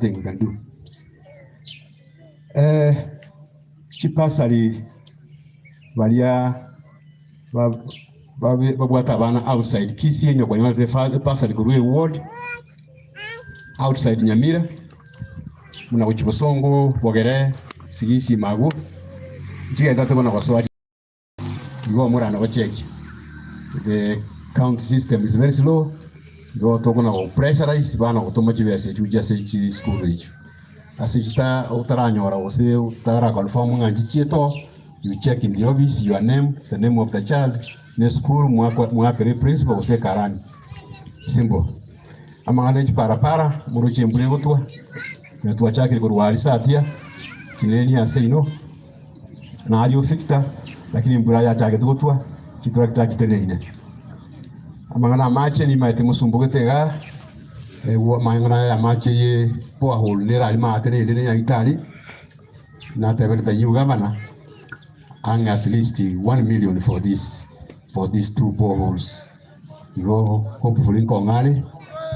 Nothing we can do. Eh, chipasari baria ba- babe babwate abana outside Kisii onye kwanyorete efa- epasari korwa eward outside Nyamira buna gochia Bosongo, Bogere, Sigisi ime agwo, nchigendererete bono gosoa. Igo omorano gochekia the county system is very slow, igo tokona go pressurize bana gotoma chibesa echio gochia ase chisukuru echio. Ase chita otaranyora gose otara confirm ng'a nchichiete oo, you check in the office your name, the name of the child, na esukuru mwakwa mwakera eprinciple gose ekarani, simple. Amang'ana ya chiparapara, moroche embura egotwa, na twachakire korwa aria Satia, kineni ase inwe. Nario Victor, lakini embura yachagete gotwa, chitrakta chiteneine. Amang'ana amache nimaete mosumbugete igaa, ewo amang'ana aya amache ye borehole nere aria maate rende ne nyagetari, nateberete you governor, ang'e at least one million for this for these two boreholes. Igo hopefully nkong'are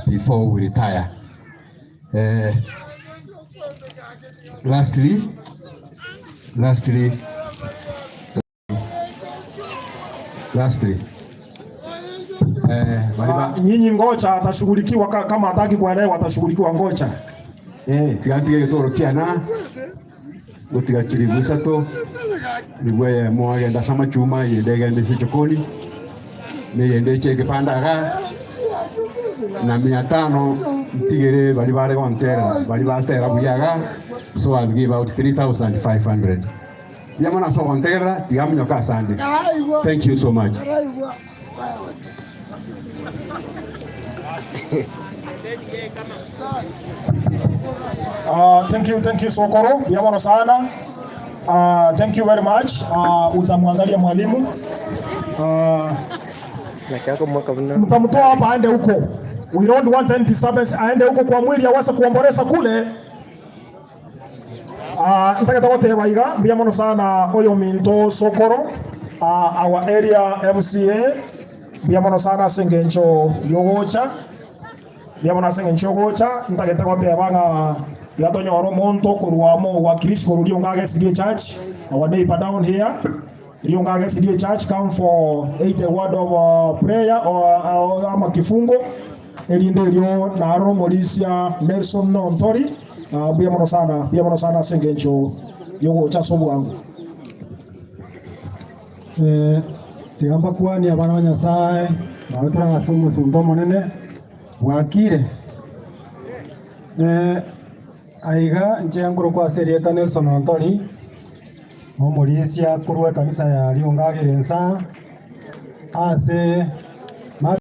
before we retire. Lastly, lastly, lastly, eh, bari ba- Ah, nyinyi ngocha atashughulikiwa ka- kama hataki kuelewa atashughulikiwa ngocha. Eh. tiga ntige egetoro kiana gotiga chiribu isato nigo eyemo agende ase amachuma eyende egende ase echokoni na eyende eche ekepande igaa na mia tano ntigere baria bare gontera baria batera buya igaa so I'll give out 3500 mbuya mono ase ogontegerera tiga monyoke asande thank you so much. Uh, thank you, thank you Sokoro. Mbuya mono sana. Uh, thank you very much. Uh, utamwangalia mwalimu. Uh, mtamtoa hapa aende huko. We don't want any disturbance. Aende huko kwa mwili aweze kuomboleza kule. Uh, ntagete goteba iga mbuya mono sana oyo minto Sokoro uh, our area MCA mbuya mono sana ase engencho yogocha mbuya mono ase engencho yogocha ntagete goteba ng'a iga tonyore omonto korwa amo owakilishi korwa Rionga SDA Church our neighbor down here Rionga SDA Church come for either a word of uh, prayer or, or ama kifungo Erinde erio naro omorisia Nelson Nontori. Mbuya mono sana, mbuya mono sana ase engencho y'ogocha ase obwango. Tiga mbakwanie abana ba Nyasae, nabo tore ase omosunte omonene bwakire. Aiga inche nkorokwa ase erieta Nelson Ontori, na omorisia korwa ekanisa ya Riunga Gerensa, ase.